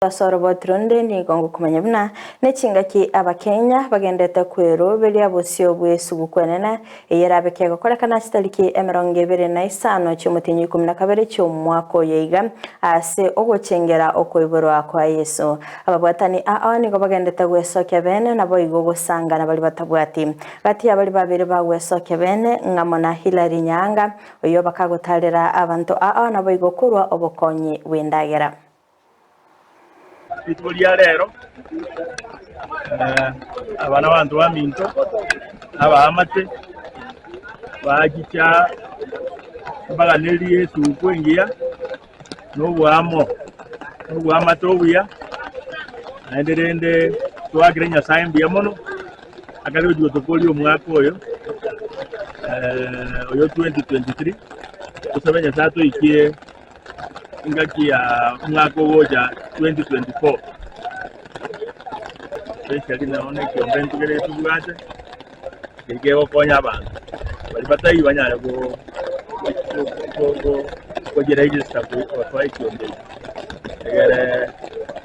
Ase oroboti ronde nigo ngokomanya buna nechingaki Abakenya bagendete kweroberia bosio bw'esuguku enene eye erabe kegokorekana chitariki 25 chi'omotienyi o 12 chi'omwaka oyo iga ase ogochengera okoiborwa kwa Yeso. Ababwatani ao nigo bagendete gwesokia bene naboigo gosanga nabaria batabwati. Gati y'abaria babere bagwesokia bene ng'amo na Hillary Nyaanga oyio bakagotarera abanto ao naboigo korwa obokonyi bw'endagera. Rituko ria rero aba nabanto baminto, abaamate, bachicha mbaganerie esuguku engiya, na oboamo, na oboamate obuya, naende rende toakere Nyasaye mbuya mono, akare gochia gotokoria omwaka oyo oyo 2023, tosabe Nyasaye atoikie. engaki ya omwaka ogocha 2024. Especially nao na ekiombe ntugere tobwate, ekeri kegokonya abanto baria bataiyo banyare go go go go gochiregister gosoa ekiombe ekio egere.